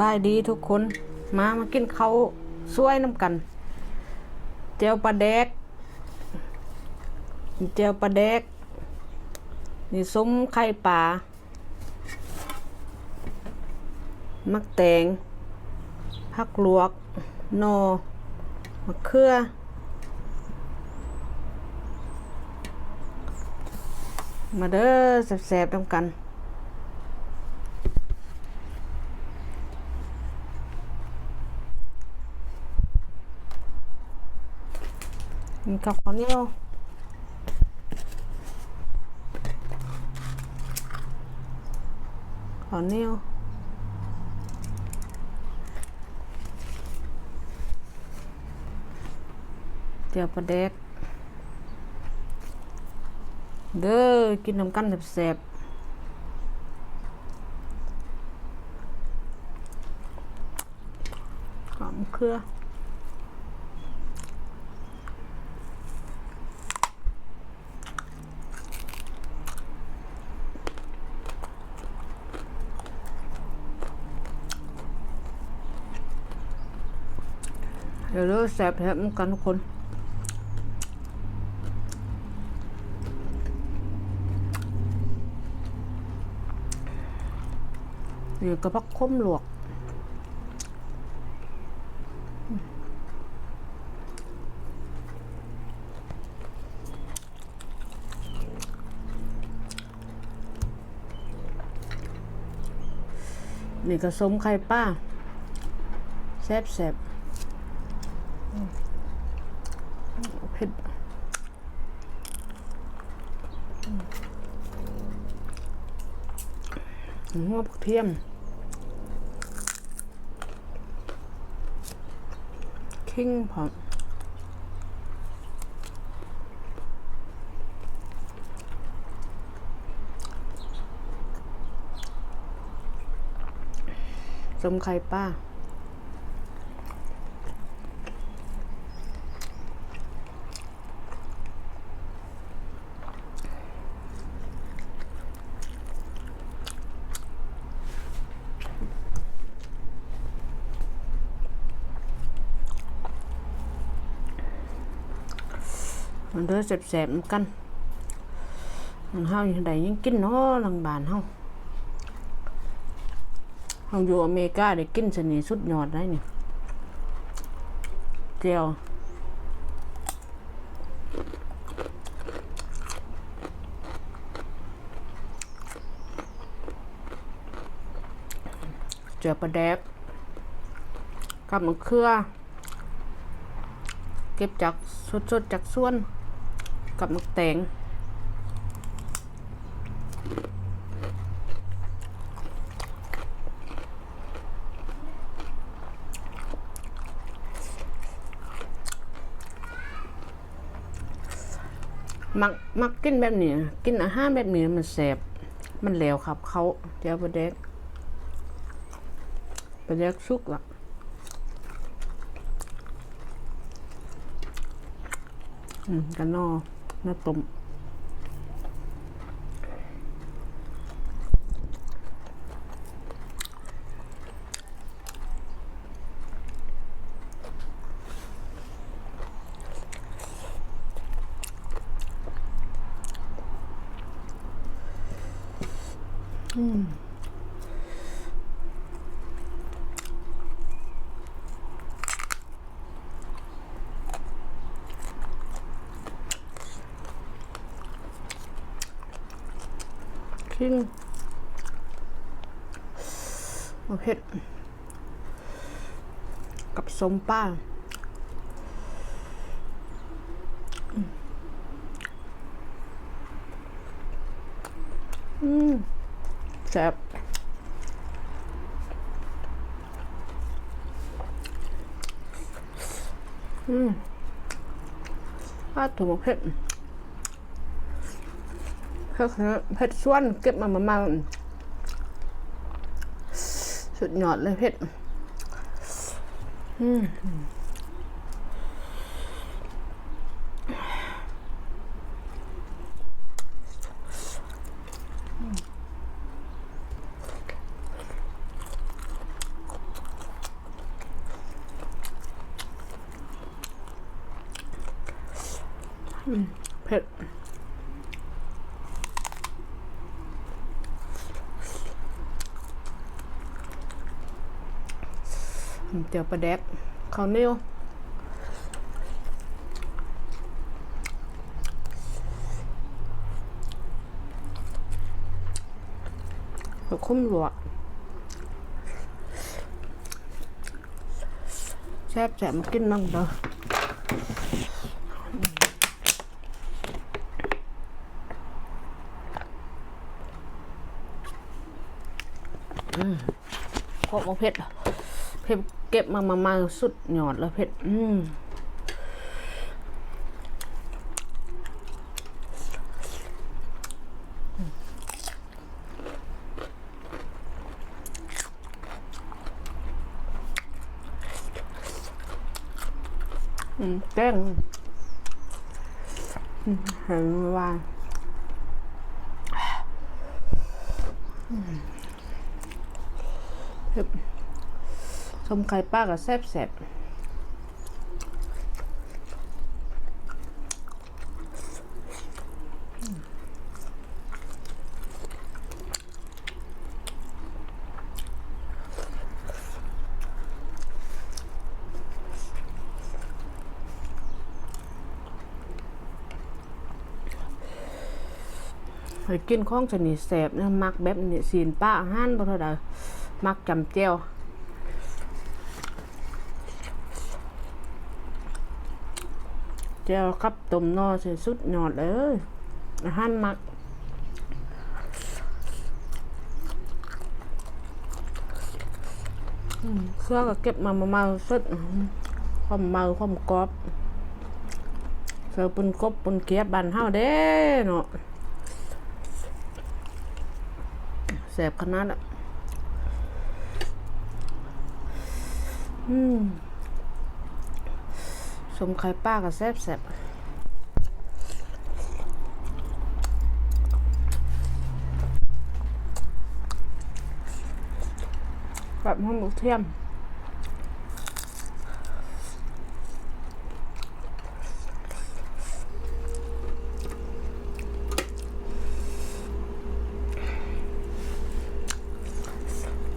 ບາຍດີທຸກຄົນ ມາ ມາກິນເຂົ້າສວຍນຳກັນ ແຈ່ວປາແດກ ແຈ່ວປາແດກ ນີ້ ສົ້ມໄຂ່ປາ ໝາກແຕງ ຜັກລວກ ໜໍ່ ໝາກເຂືອ ມາເດີ ແຊບໆນຳກັນ ກິນກັບເຂົ້າໜຽວ ເຂົ້າໜຽວ ແຈ່ວປາແດກ ເດີ ກິນນຳກັນແຊບໆ ຫອມເຂືອ ເດີ ແຊບໆນຳກັນທຸກຄົນ ນີ້ກະຜັກຂົມລວກ ນີ້ກະສົ້ມໄຂ່ປາ ແຊບໆ ອືມ ເຜັດ ອືມ ຫົວຜັກທຽມ ຂີງພ້ອມ ສົ້ມໄຂ່ປາ. ມາເດີ ແຊບໆນຳກັນ ເຮົາໄດ້ຫຍັງກິນເນາະ ຫຼັງບ້ານເຮົາ. ເຮົາຢູ່ອາເມລິກາໄດ້ກິນຊະນີ້ ສຸດຍອດໄດ໋ນີ້ ແຈ່ວ ແຈ່ວປາແດກ ກັບໝາກເຂືອ ເກັບຈາກ ສົດໆຈາກສວນ ກັບໝາກແຕງ ມັກ ມັກກິນແບບນີ້ ກິນອາຫານແບບນີ້ມັນແຊບ ມັນແຫຼວຄັບເຂົ້າ ແຈ່ວປາແດກ ປາແດກສຸກລະ. ອືມ ກະໜໍ່ ໜໍ່ຕົ້ມ ອືມ. ຂີງ ບໍ່ເຜັດ ກັບສົ້ມປາ ອືມ ແຊບ ອືມ ປາໂທ້ ເຜັດ ເຜັດ ເຜັດສວນ ເກັບມາໃໝ່ໆ ສຸດຍອດເລີຍ ເຜັດ. ອືມ ອືມ. ເຜັດ. ແຈ່ວປາແດກ ເຂົ້າໜຽວ ເຂົ້າຂຸ້ນລວກ ແຊບໆ ມາກິນນຳເດີ. ອືມ ຄວບໝາກເຜັດ ເຜັດ ເກັບມາ ມາ ມາ ສຸດຍອດເລີຍເຜັດ. ອືມ. ອືມ ແກງ ອືມ ເຫັນວ່າ ອືມ ເຜັດ ສົ້ມໄຂ່ປາກໍແຊບໆ. ໄປກິນຂອງຊະນິດແຊບນະ ມັກແບບນີ້ ຊີ້ນປາ ອາຫານບໍ່ເທົ່າໃດ ມັກຈ້ຳແຈ່ວ. ແຈ່ວກັບຕົ້ມໜໍ່ຊິສຸດຍອດເລີຍ ອາຫານມັກ. ອືມ ເຄືອກໍເກັບມາໃໝ່ໆ ສົດ ຄວາມເໝົາ ຄວາມກອບ ໃສ່ປົນກົບປົນຂຽດບ້ານເຮົາເດ້ເນາະ. ແຊບຂະໜາດ ອືມ ສົ້ມໄຂ່ປາກໍແຊບໆ ແບບຫອມກະທຽມ.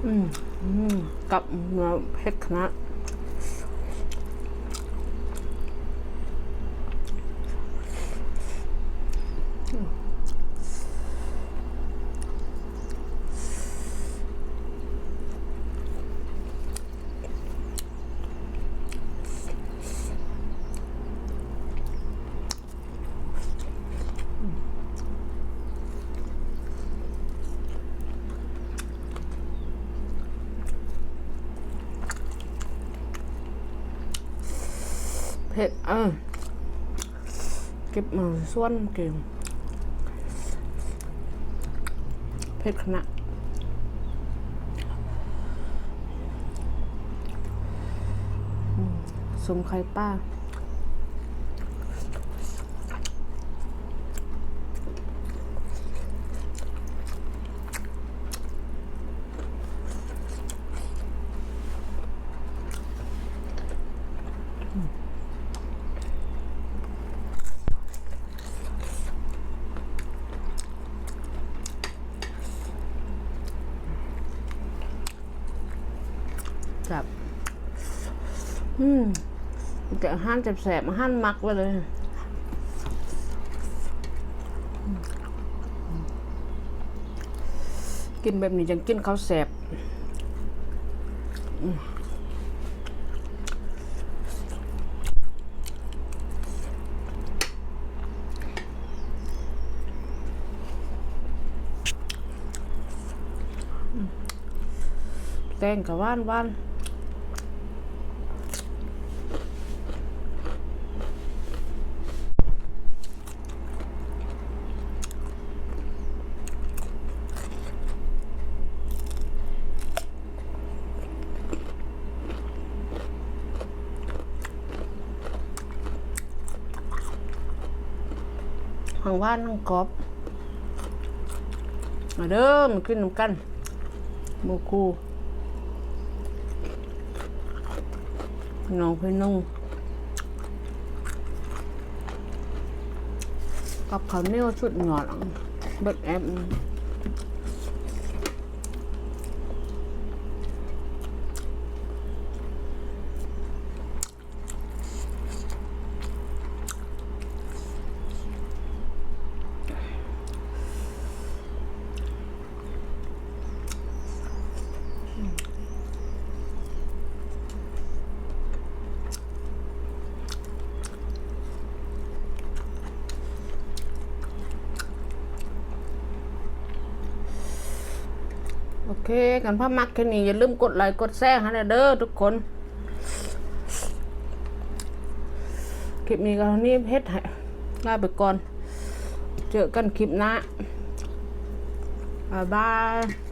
ອືມ ອືມ ກັບເຜັດຂະໜາດ. ເຜັດ ເອີ ເກັບມາສວນເກັ່ງ ເຜັດຂະໜາດ. ອືມ ສົ້ມໄຂ່ປາ. ແຊບ ອືມ ແຕ່ອາຫານແຊບໆ ອາຫານມັກໄວ້ເລີຍ. ກິນແບບນີ້ຈັ່ງກິນເຂົ້າແຊບ. ອືມ ແກງກໍຫວານໆ. ທັງຫວານທັງກອບ. ມາເດີ ມາກິນນຳກັນ ໝູ່ຄູ່ ພີ່ນ້ອງ ພີ່ນ້ອງ. ກັບເຂົ້າໜຽວສຸດຍອດ ເບິດແອັບ. ໂອເຄ ຄັນໃຜມັກຄລິບນີ້ ຢ່າລືມກົດໄລກົດແຊໃຫ້ແດ່ເດີທຸກຄົນ. ຄລິບນີ້ກໍເທົ່ານີ້ ເຮັດໃຫ້ລາໄປກ່ອນ ເຈີກັນຄລິບໜ້າ ບາຍບາຍ.